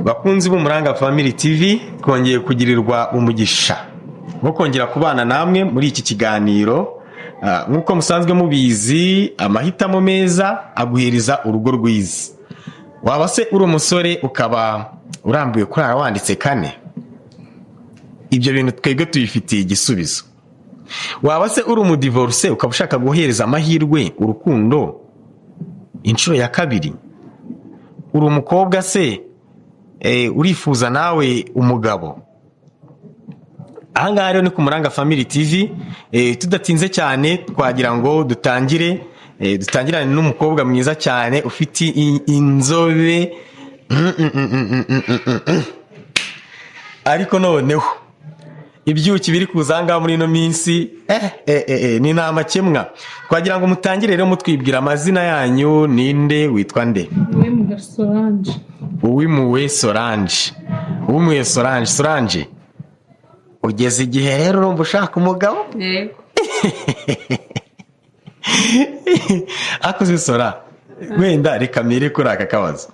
Bakunzi b'Umuranga Family TV, twongeye kugirirwa umugisha wo kongera kubana namwe muri iki kiganiro. Nk'uko musanzwe mubizi, amahitamo meza aguhereza urugo rwiza. Waba se uri umusore ukaba urambiwe kurara wanditse kane? Ibyo bintu twebwe tubifitiye igisubizo. Waba se uri umudivorce ukaba ushaka guhereza amahirwe urukundo inshuro ya kabiri? Uri umukobwa se, urifuza nawe umugabo? Ahangaha rero ni ku Muranga Family TV. Tudatinze cyane, twagira ngo dutangire, dutangirane n'umukobwa mwiza cyane ufite inzobe. Ariko noneho ibyuki biri kuza ahangaha muri ino minsi, ni nta makemwa. Twagira ngo mutangire rero mutwibwira amazina yanyu. Ninde witwa nde? Uwimpuhwe Solange. Uwimpuhwe Solange, Uwimpuhwe Solange. Solange, ugeze igihe rero urumva ushaka umugabo? Yego. Akoze Sora, wenda reka mbere kuri aka kabazo.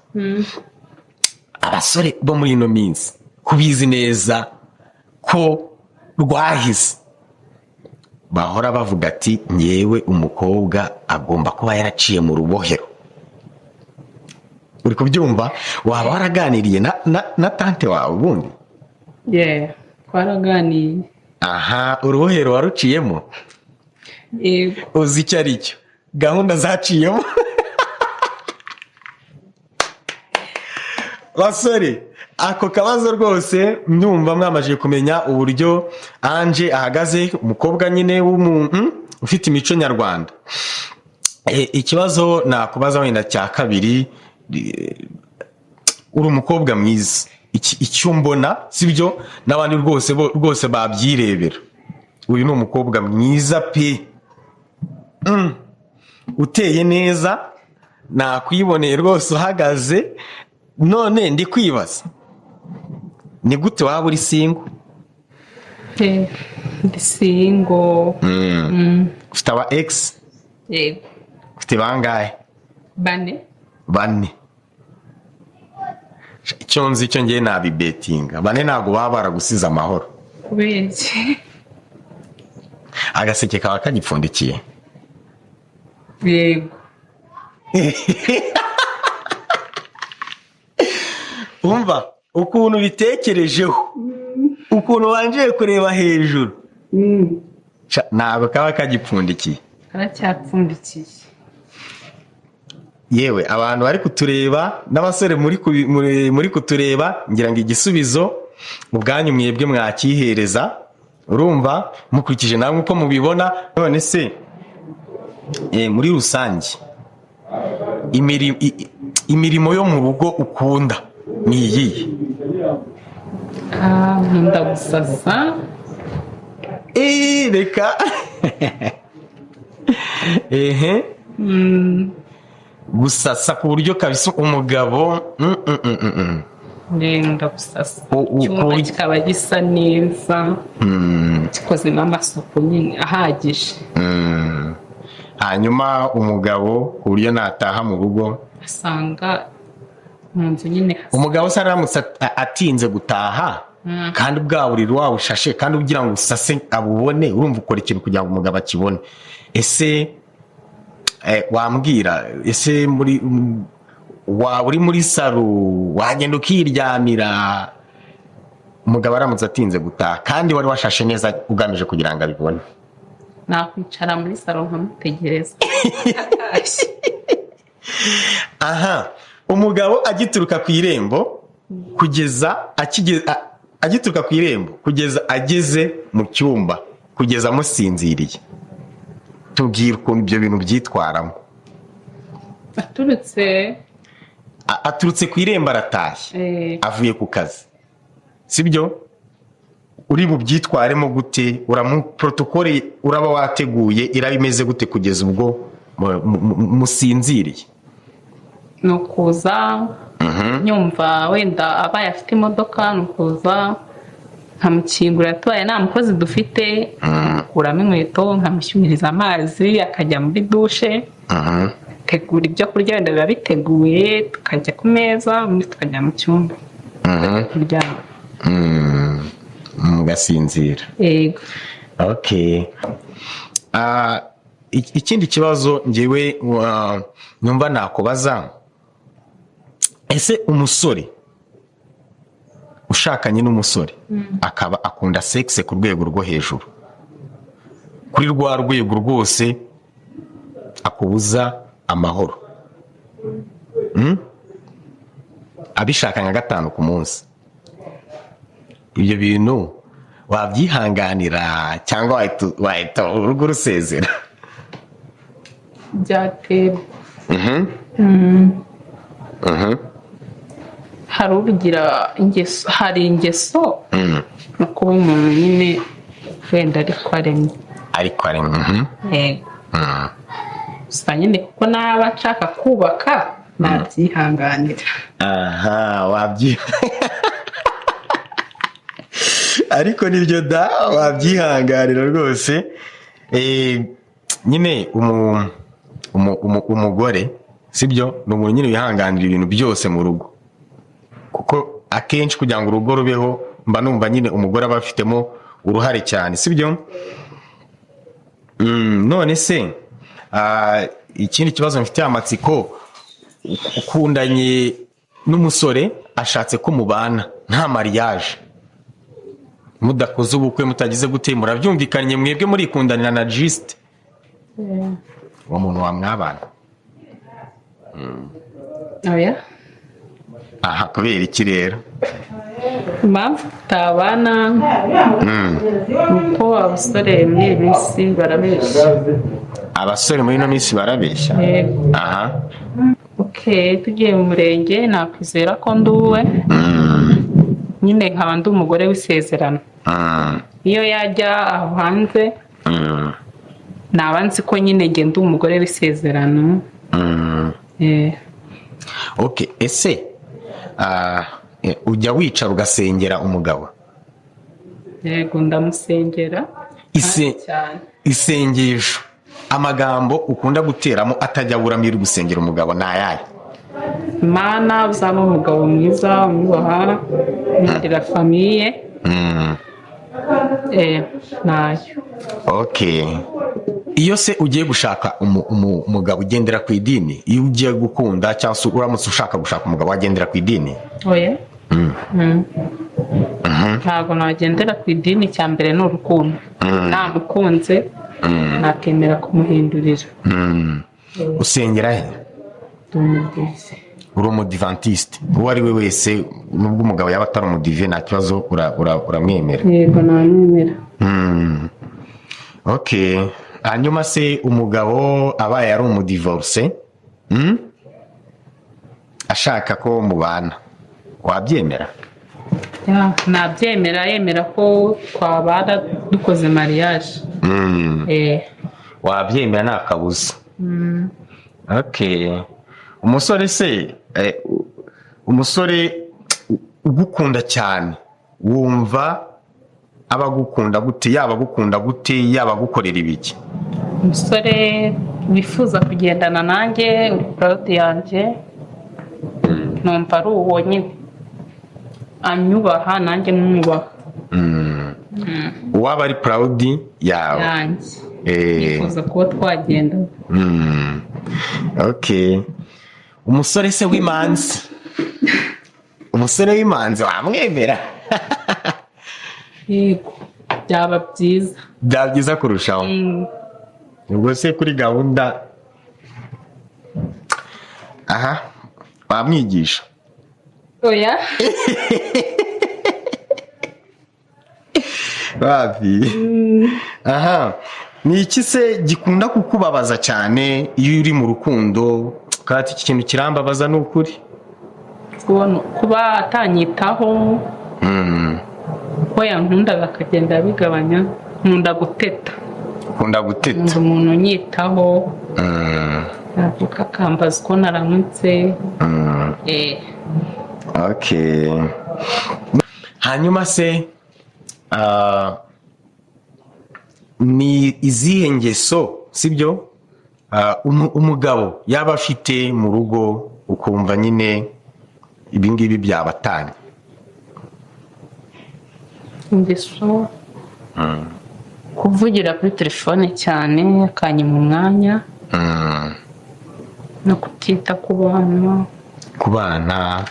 Abasore bo muri ino minsi, kubizi neza ko rwahize, bahora bavuga ati: "Ngewe umukobwa agomba kuba yaraciye mu rubohero." Uri kubyumva? Waba waraganiriye na tante wawe ubundi? Yeah, twaraganiye. Aha, urubohero waruciyemo? Yego. Uzi icyo ari cyo, gahunda zaciyemo? Basore, ako kabazo rwose ndumva mwamajije kumenya uburyo Anje ahagaze, umukobwa nyine ufite imico nyarwanda. Ikibazo nakubaza wenda cya kabiri, uri umukobwa mwiza. Icyo mbona sibyo, n'abandi rwose rwose babyirebera, uyu ni umukobwa mwiza pe. Uteye neza, nakwiboneye rwose uhagaze. None ndi kwibaza, ni gute waba uri single? Ndi single. Ufite aba ex? Yego. Ufite bangahe? Bane. Bane. Icyo nzi icyo ngiye nabibetinga, bane ntabwo baba baragusize amahoro. Kubera iki? Agaseke kaba kagipfundikiye. Yego. Umva ukuntu bitekerejeho, ukuntu wangiye kureba hejuru. Ntabwo kaba kagipfundikiye. Karacyapfundikiye. Yewe, abantu bari kutureba n'abasore muri kutureba, ngira ngo igisubizo ubwanyu mwebwe mwakihereza, urumva mukurikije namwe uko mubibona. None se, muri rusange imirimo yo mu rugo ukunda ni iyihe? Nkunda gusasa. Reka ehe, gusasa ku buryo kabisa umugabo Nkunda gusasa. Icyumba kikaba gisa neza, gikozemo amasuku nyine ahagije. Hanyuma umugabo ku buryo nataha mu rugo asanga mu nzu nyine hasa. Umugabo se aramutse atinze gutaha, kandi bwa buriri wabushashe, kandi ugira ngo usase abubone, urumva ukora ikintu kugira ngo umugabo akibone. Ese wambwira, ese muri waba uri muri saro, wagenda ukiryamira, umugabo aramutse atinze gutaha kandi wari washashe neza ugamije kugira ngo abibone? Nakwicara muri saro nkamutegereza atashye. Aha, umugabo agituruka ku irembo kugeza agituruka ku irembo kugeza ageze mu cyumba, kugeza amusinziriye, tubwira ukuntu ibyo bintu byitwaramo. Aturutse Aturutse ku irembo aratashye, avuye ku kazi, sibyo? Uri bubyitwaremo gute? Uramu protocole uraba wateguye iraba imeze gute kugeza ubwo musinziriye? Ni ukuza nyumva wenda abaye afite imodoka, ni ukuza nkamukingurira, tubaye nta mukozi dufite, nkamukuramo inkweto, nkamushyuhiriza amazi akajya muri dushe, tegura ibyo kurya, wenda biba biteguye, tukajya ku meza, ubundi tukajya mu cyumba. Kuryama. Mugasinzira. Yego. Okay. Ikindi kibazo ngewe numva nakubaza, ese umusore ushakanye n'umusore akaba akunda sexe ku rwego rwo hejuru, kuri rwa rwego rwose akubuza amahoro, Abishaka nka gatanu ku munsi, ibyo bintu wabyihanganira cyangwa wahita urugo rusezera? Byaterwa. Hari ubigira ingeso, hari ingeso no kuba umuntu nyine wenda ariko aremye. Ariko ari Yego. Gusa nyine kuko naba nshaka kubaka, nabyihanganira. Aha wabyi, ariko nibyo da, wabyihanganira rwose. Nyine umugore, sibyo, ni umuntu nyine wihanganira ibintu byose mu rugo, kuko akenshi kugira ngo urugo rubeho mba numva nyine umugore aba afitemo uruhare cyane, sibyo? None se ikindi kibazo mfitiye amatsiko, ukundanye n'umusore, ashatse ko mubana nta mariage, mudakoze ubukwe, mutagize gute, murabyumvikanye mwebwe murikundanira na juste, uwo muntu wamwabana? Oya. Aha, kubera iki rero? Impamvu tutabana ni uko abasore muri iyi minsi barabeshya. Abasore muri ino minsi barabeshya? Yego. Aha. Ok, tugiye mu murenge nakwizera ko nduwe, nyine nkaba ndi umugore w'isezerano. Iyo yajya aho hanze, naba nzi ko nyine njye ndi umugore w'isezerano. Okay, ese ujya wicara ugasengera umugabo? Yego, ndamusengera. Cyane. Isengesho, amagambo ukunda guteramo atajya aburamo iyo uri gusengera umugabo ni ayahe? Imana, uzaba umugabo mwiza, umwubaha, umwarira famille. Nayo. Okay, iyo se ugiye gushaka umugabo ugendera ku idini? Iyo ugiye gukunda cyangwa se uramutse ushaka gushaka umugabo, wagendera ku idini? Oya. Ntabwo nagendera ku idini, cya mbere ni urukundo. Namukunze nakemera kumuhindurira. Usengera he? Ndi umudive. Uri umudivantiste? Uwo ari we wese, nubwo umugabo yaba atari umudive, nta kibazo, uramwemera? Yego, namwemera. Okay, hanyuma se umugabo abaye ari umudivorce, Ashaka ko mubana, wabyemera? Yeah, nabyemera, yemera ko twabana dukoze mariage. Wabyemera nta kabuza. Okay, umusore se, umusore ugukunda cyane, wumva aba agukunda gute? Yaba agukunda gute, yaba agukorera ibiki? Umusore wifuza kugendana nanjye, uri proud yanjye, numva ari uwo nyine anyubaha, nanjye mwubaha. Uwaba ari proud yawe? Yanjye, nifuza kuba twagenda. Okay, umusore se w'imanzi, umusore w'imanzi wamwemera? Yego, byaba byiza. Byaba byiza kurushaho. Ubwo se kuri gahunda aha wamwigisha? Oya. Babi. Aha ni iki se gikunda kukubabaza cyane iyo uri mu rukundo, kandi iki kintu kirambabaza ni ukuri? Kuba atanyitaho ko yankundaga akagenda abigabanya. Nkunda guteta. Ukunda guteta? Nkunda umuntu unyitaho, navuka akambaza uko naramutse. Okay, hanyuma se ni izihe ngeso, sibyo, umugabo yaba afite mu rugo ukumva nyine ibi ngibi byabatanye? Ingeso, kuvugira kuri telefone cyane akanyima umwanya, no kutita ku bana. Ku bana.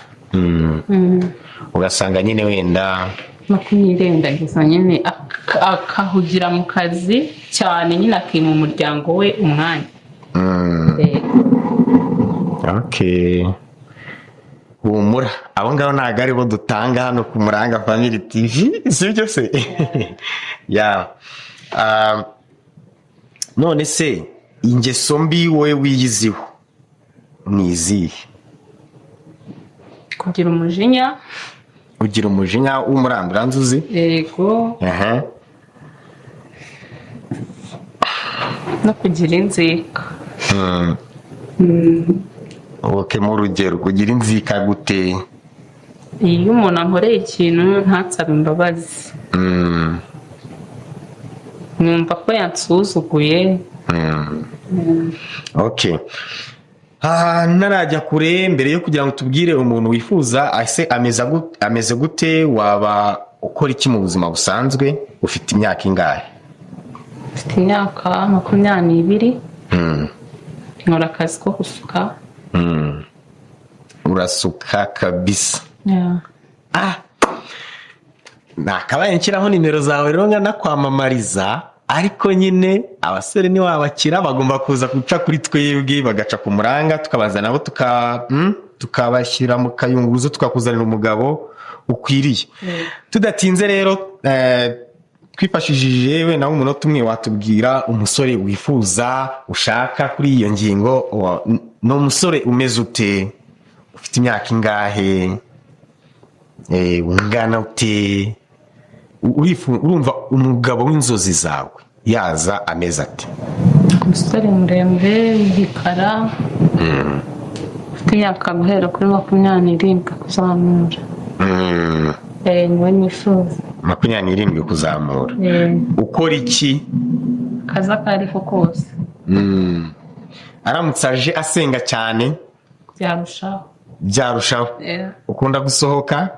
Ugasanga nyine wenda No kumwirengagiza nyine, akahugira mu kazi cyane nyine, akima umuryango we umwanya. Okay, humura, abo ngabo ntabwo aribo dutanga hano ku Muranga Family TV, si byo se? Ya. None se ingeso mbi wowe wiyiziho ni izihe? Kugira umujinya. Ugira umujinya w'umuranduranzuzi? Yego. Aha. No kugira inzika. Ok, mu rugero kugira inzika gute? Iyo umuntu ankoreye ikintu ntansabe imbabazi, numva ko yansuzuguye. Ok. Ntarajya kure, mbere yo kugira ngo tubwire umuntu wifuza ese ameze gute, waba ukora iki mu buzima busanzwe? Ufite imyaka ingahe? Mfite imyaka 22. Nkora akazi ko gusuka. Urasuka kabisa? Yeah. Nakabaye nshyiraho nimero zawe rero nkanakwamamariza, ariko nyine abasore ntiwabakira, bagomba kuza guca kuri twebwe, bagaca ku Muranga, tukabaza nabo, tukabashyira mu kayunguruzo, tukakuzanira umugabo ukwiriye. Tudatinze rero, twifashishije wenda nk'umunota umwe, watubwira umusore wifuza, ushaka kuri iyo ngingo, ni umusore umeze ute? Ufite imyaka ingahe? Ungana ute? Urumva umugabo w'inzozi zawe yaza ameze ate? Umusore muremure w'igikara, ufite imyaka guhera kuri 27 kuzamura. Niwe nifuza. 27 kuzamura. Ukora iki? Akazi ako ari ko kose. Aramutse aje asenga cyane? Byarushaho. Byarushaho. Ukunda gusohoka?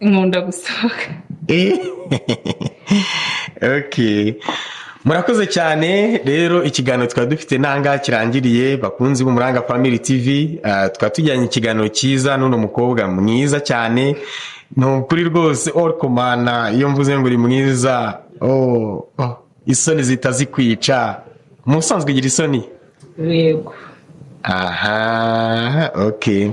Nkunda gusohoka. Okay. Murakoze cyane rero, ikiganiro twari dufite ntangaha kirangiriye. Bakunzi b'Umuranga Family TV, twari tujyanye ikiganiro cyiza n'uno mukobwa mwiza cyane. Ni ukuri rwose, orkomana, iyo mvuze ngo uri mwiza, oh, isoni zihita zikwica. Mu busanzwe ugira isoni? Yego. Aha, okay.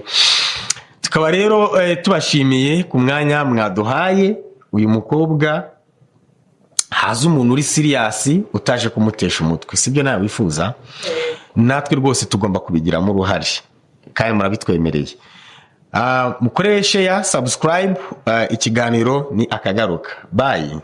Tukaba rero tubashimiye ku mwanya mwaduhaye. Uyu mukobwa, haza umuntu uri serious utaje kumutesha umutwe, sibyo nawe wifuza? Natwe rwose tugomba kubigiramo uruhare kandi murabitwemereye. Mukoreshe share, subscribe. Ikiganiro ni akagaruka. Bye.